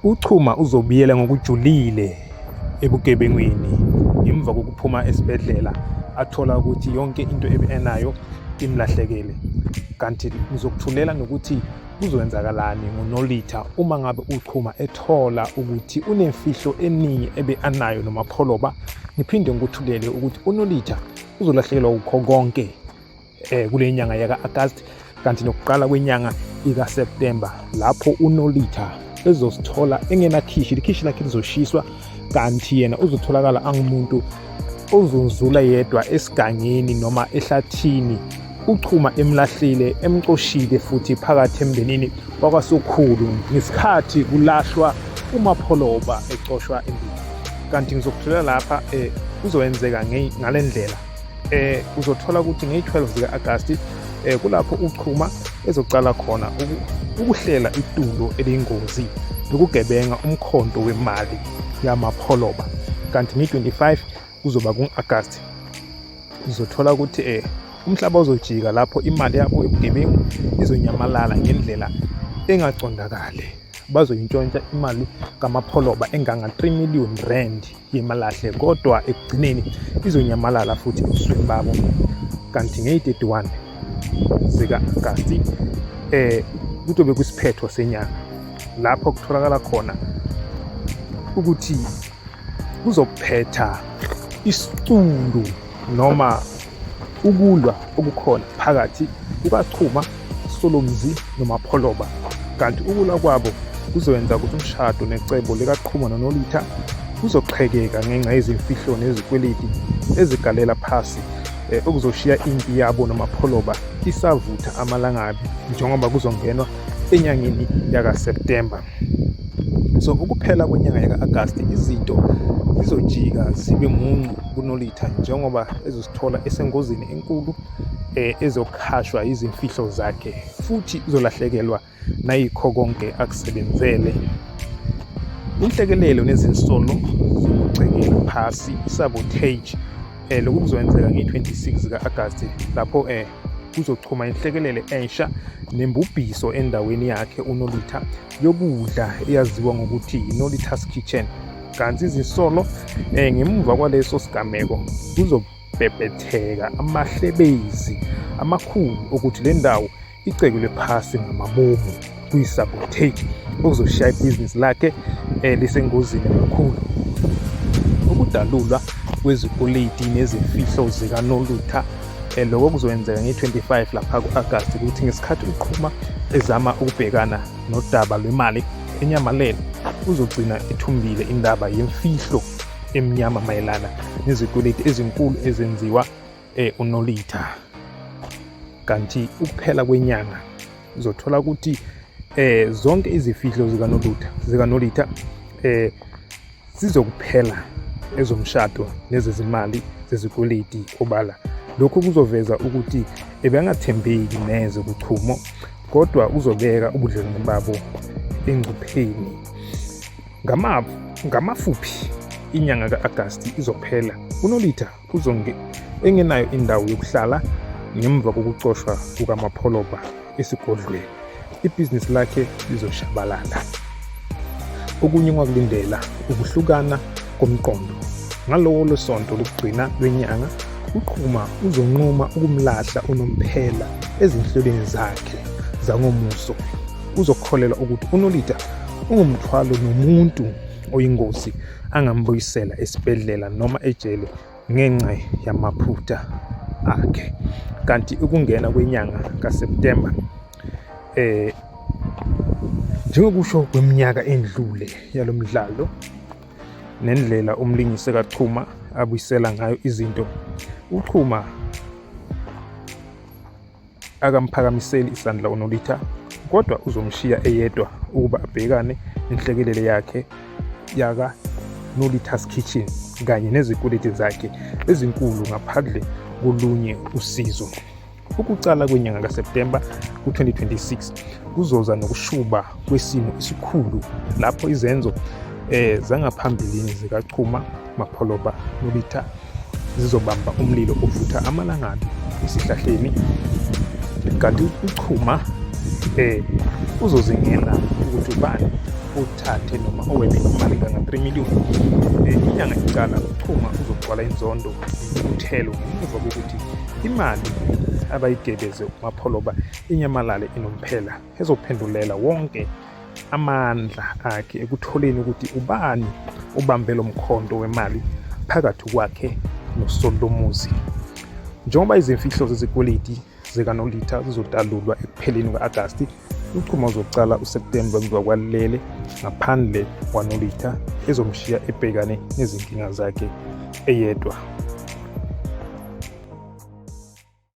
UChuma uzobuyela ngokujulile ebugebengwini ngemva kokuphuma esibhedlela athola ukuthi yonke into enayo imlahlekele. Kanti ngizokuthulela nokuthi kuzowenzakalani ngoNolitha uma ngabe uChuma ethola ukuthi unemfihlo eningi ebe anayo noMapholoba. Ngiphinde ngikuthulele ukuthi uNolitha uzolahlekelwa kukho konke kule nyanga yaka-Agasti kanti nokuqala kwenyanga ikaSeptember lapho uNolitha ezosithola engenakhishi, likhishi lakhe lizoshiswa kanti yena uzotholakala angumuntu ozunzula yedwa esigangeni noma ehlathini. UChuma emlahlile, emcoshile futhi phakathi emndenini wakwaSokhulu ngesikhathi kulahlwa uMapholoba ecoshwa endlini. Kanti ngizokutholela lapha kuzokwenzeka ngale ndlela. Uzothola ukuthi ngeyi-12 zika-Agasti kulapho uChuma ezoqala khona ukuhlela itulo eliyingozi lokugebenga umkhonto wemali yamapholoba. Kanti ngeyi-25 kuzoba ku-Agasti uzothola ukuthi umhlaba uzojika lapho imali yabo yobugebengu izonyamalala ngendlela engaqondakali. Bazoyintshontsha imali kaMapholoba enganga-3 million rand yemalahle, kodwa ekugcineni izonyamalala futhi ebusweni babo. Kanti ngeyi-31 zika-Agasti kuzobe kwisiphetho senyanga lapho kutholakala khona ukuthi kuzophetha isicundu noma ukulwa okukhona phakathi kukaChuma Solomzi noMapholoba. Kanti ukulwa kwabo kuzoyenza ukuthi umshado necebo likaQhuma noNolitha kuzoqhekeka ngenxa yezimfihlo nezikweleti ezigalela phasi, okuzoshiya impi yabo noMapholoba isavutha amalangabi njengoba kuzongenwa enyangeni yakaSeptemba. So ukuphela kwenyanga yaka-Agasti izinto zizojika zibe muncu kuNolitha njengoba ezosithola esengozini enkulu ezokhashwa izimfihlo zakhe futhi uzolahlekelwa nayikho konke akusebenzele. Inhlekelelo nezinsolo zokucekela phasi, i-sabotage, lokhu kuzokwenzeka ngeyi-26 zika-Agasti lapho kuzochuma inhlekelele ensha nembubhiso endaweni yakhe uNolitha yokudla eyaziwa ngokuthi yiNolitha's Kitchen. Kanti izinsolo ngemuva kwaleso sigameko kuzobhebhetheka amahlebezi amakhulu ukuthi le ndawo icekelwe phasi ngamabomu, kuyi-sabotage okuzoshiya ibhizinisi lakhe lisengozini kakhulu. Ukudalulwa kwezikweleti nezimfihlo zikaNolutha, lokho kuzokwenzeka nge-25 lapha ku-Agasti, ukuthi ngesikhathi uQhuma ezama ukubhekana nodaba lwemali enyamalele uzogcina ethumbile indaba yemfihlo emnyama mayelana nezikweleti ezinkulu ezenziwa uNolitha. Kanti ukuphela kwenyanga uzothola ukuthi zonke izifihlo zikaNolitha zizokuphela ezomshado nezezimali zezikweleti obala. Lokhu kuzoveza ukuthi ebengathembeki neze kuChumo, kodwa uzobeka ubudlelwane babo engcupheni. Ngamafuphi inyanga ka-Agasti izophela uNolitha uzonge engenayo indawo yokuhlala ngemva kokucoshwa kukaMapholoba esigodlweni. Ibhizinisi lakhe lizoshabalala. Okunye ongakulindela ukuhlukana komqondo. Ngalowo losonto lokugcina lwenyanga, uQhuma uzonquma ukumlahla unomphela ezinhlelweni zakhe zangomuso. Uzokholelwa ukuthi uNolitha ungumthwalo nomuntu oyingozi angambuyisela esibhedlela noma ejele ngenxa yamaphutha akhe. Kanti ukungena kwenyanga kaSeptemba njengokusho kweminyaka endlule yalomdlalo nendlela umlingisi kaChuma abuyisela ngayo izinto, uChuma akamphakamiseli isandla uNolitha, kodwa uzomshiya eyedwa ukuba abhekane nenhlekelele yakhe yaka Nolitha's Kitchen kanye nezikweleti zakhe ezinkulu ngaphandle kolunye usizo. Ukuqala kwenyanga kaSeptemba ku-2026 kuzoza nokushuba kwesimo esikhulu lapho izenzo zangaphambilini zikaChuma Mapholoba Nolitha zizobamba umlilo ovutha amalangabi esihlahleni. Kanti uChuma uzozingena ukuthi ubani othathe noma owebe imali kanga-3 million. Inyanga icala uChuma uzogcwala inzondo nentukuthelo ngemuva kokuthi imali abayigebeze uMapholoba inyamalale inomphela, ezophendulela wonke amandla akhe ekutholeni ukuthi ubani obambe lo mkhonto wemali phakathi kwakhe noSolomuzi. Njengoba izimfihlo zezikweleti zikaNolitha zizodalulwa ekupheleni kwa-Agasti, uChuma uzoqala uSeptemba kuzokwalele ngaphandle kwaNolitha ezomshiya ebhekane nezinkinga zakhe eyedwa.